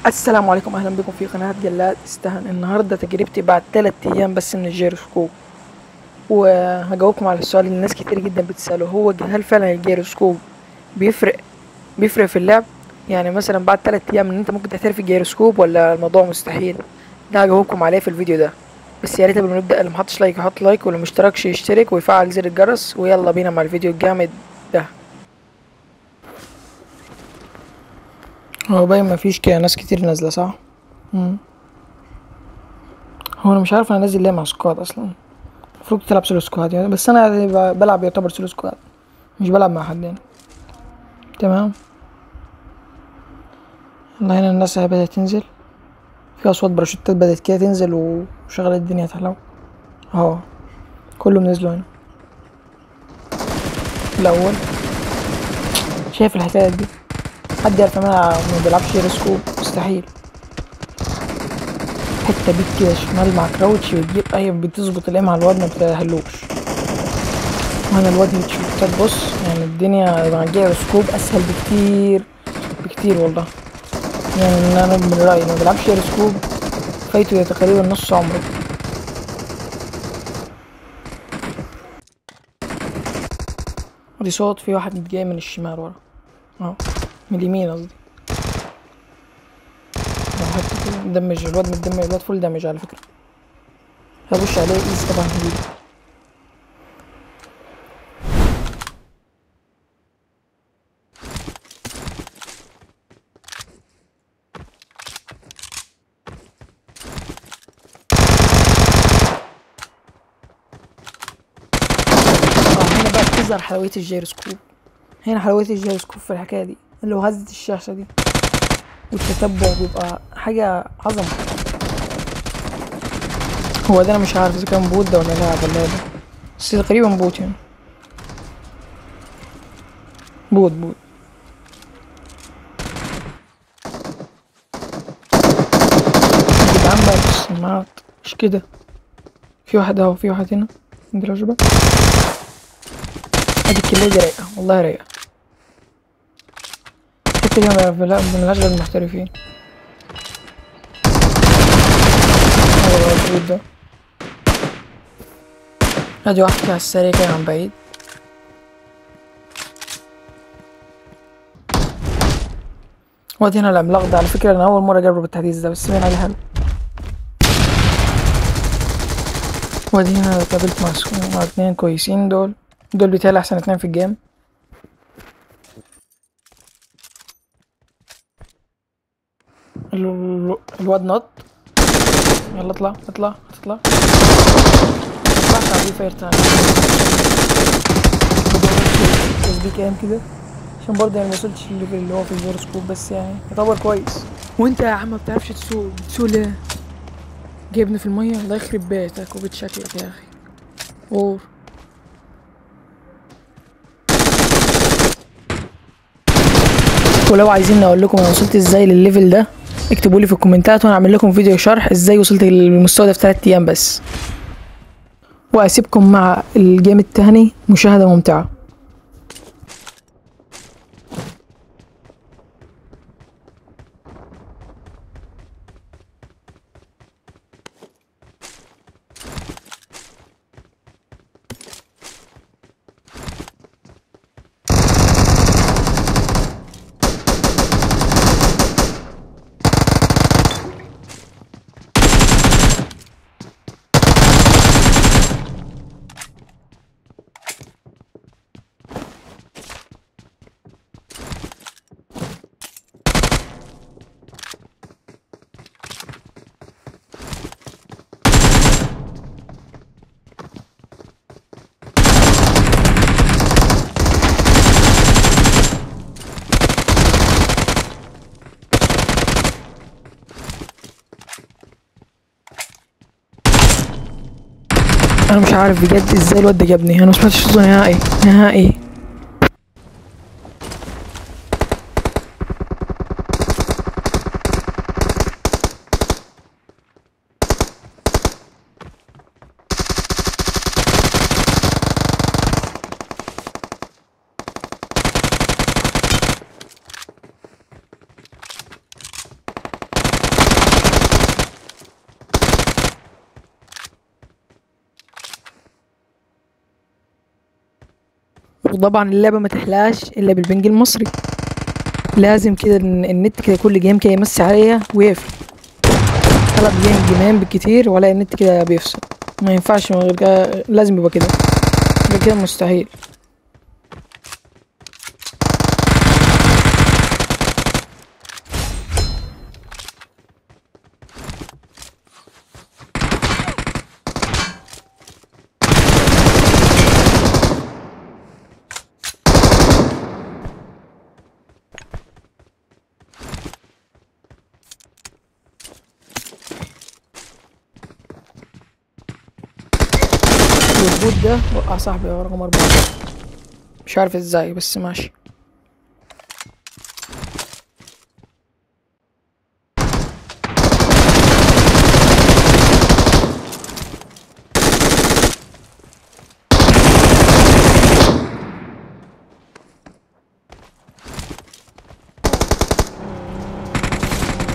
السلام عليكم، اهلا بكم في قناة جلاد استهان. النهاردة تجربتي بعد 3 ايام بس من الجيروسكوب، وهجاوبكم على السؤال اللي الناس كتير جدا بتسأله، هو هل فعلا الجيروسكوب بيفرق في اللعب؟ يعني مثلا بعد 3 ايام ان انت ممكن تحترف الجيروسكوب ولا الموضوع مستحيل؟ ده هجاوبكم عليه في الفيديو ده. بس يا ريت قبل ما نبدأ اللي محطش like يحط like، واللي مشتركش يشترك ويفعل زر الجرس، ويلا بينا مع الفيديو الجامد ده. هو باين مفيش كده ناس كتير نازله، صح؟ هو انا مش عارف انا نازل ليه مع squad اصلا، المفروض تلعب solo squad يعني، بس انا بلعب يعتبر solo squad، مش بلعب مع حد يعني. تمام، والله هنا الناس بدأت تنزل، في اصوات باراشوتات بدأت كده تنزل وشغلت الدنيا تحلو اهو، كلهم نزلوا هنا الاول. شايف الحكاية دي؟ حد يعرف انا ما بيلعبش جيروسكوب؟ مستحيل. حتة بيك كده شمال مع crouch وتجيب اي بتظبط ال aim على الواد ما بتهلوش. وانا الواد headshot ات، بص يعني الدنيا مع الجيروسكوب اسهل بكتير بكتير والله. يعني انا من رايي ما بيلعبش جيروسكوب فايته تقريبا نص عمره. دي صوت في واحد جاي من الشمال ورا، اهو من اليمين قصدي. damage الواد، متدمج الواد full damage على فكرة. هبش عليه easy طبعا هجيبه. هنا بقى بتظهر حلاوية الجيروسكوب، هنا حلاوية الجيروسكوب في الحكاية دي، اللي هو هزة الشاشة دي والتتبع بيبقى حاجة عظمة. هو ده انا مش عارف اذا كان bot ده ولا لاعب ولا ده، بس تقريبا bot يعني، bot bot. يا جدعان بقى السماعات مش كده، في واحد اهو، في واحد هنا عند العشبة. ادي الكلية دي رايقة والله، رايقة. الحتة دي ملهاش غير المحترفين. هو البوت ده. ادي واحد كده على السريع كده من بعيد. وادي هنا العملاق ده، على فكرة انا اول مرة اجرب التحديث ده، بس باين عليه حلو. وادي هنا اتقابلت مع اتنين كويسين، دول بيتهيألي احسن اتنين في ال game. الواد نط، يلا اطلع اطلع اطلع اطلع. عليه fire تاني بس كام كده عشان برضه يعني موصلتش ال level اللي هو في الجيروسكوب، بس يعني يعتبر كويس. وانت يا عم ما بتعرفش تسوق، بتسوق ليه؟ جايبني في المية، الله يخرب بيتك وبيت شكلك يا اخي. اور ولو عايزين اقول لكم انا وصلت ازاي للل level ده، اكتبوا لي في الكومنتات وانا اعمل لكم فيديو شرح ازاي وصلت للمستوى ده في 3 ايام بس. واسيبكم مع ال game التاني، مشاهدة ممتعة. انا مش عارف بجد ازاي الواد ده جابني، انا مسمعتش صوته نهائي نهائي. وطبعا اللعبة ما تحلاش الا بال ping المصري، لازم كده النت كده كل game كده يمسي عليا ويقفل، 3 game جيمين بالكتير ولا النت كده بيفصل، ما ينفعش من غير كده، لازم يبقى كده، غير كده مستحيل. وال bot ده وقع صاحبي رقم 4، مش عارف ازاي بس ماشي.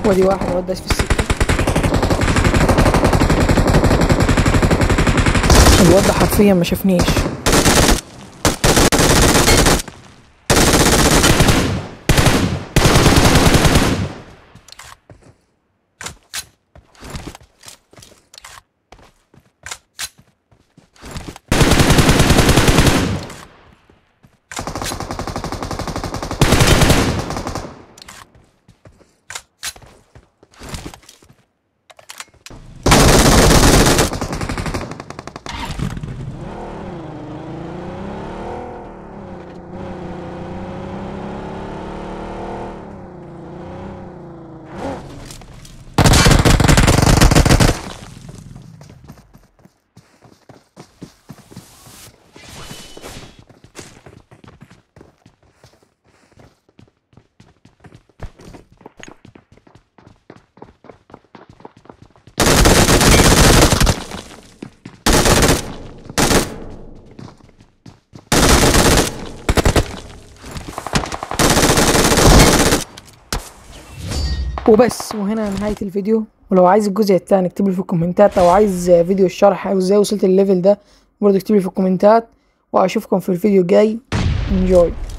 ودي واحد وداش في السكة، الواد ده حرفيا ما شافنيش. وبس، وهنا نهاية الفيديو. ولو عايز الجزء الثاني اكتب لي في الكومنتات، لو عايز فيديو الشرح او ازاي وصلت ال level ده برضه اكتب لي في الكومنتات، واشوفكم في الفيديو الجاي. enjoy.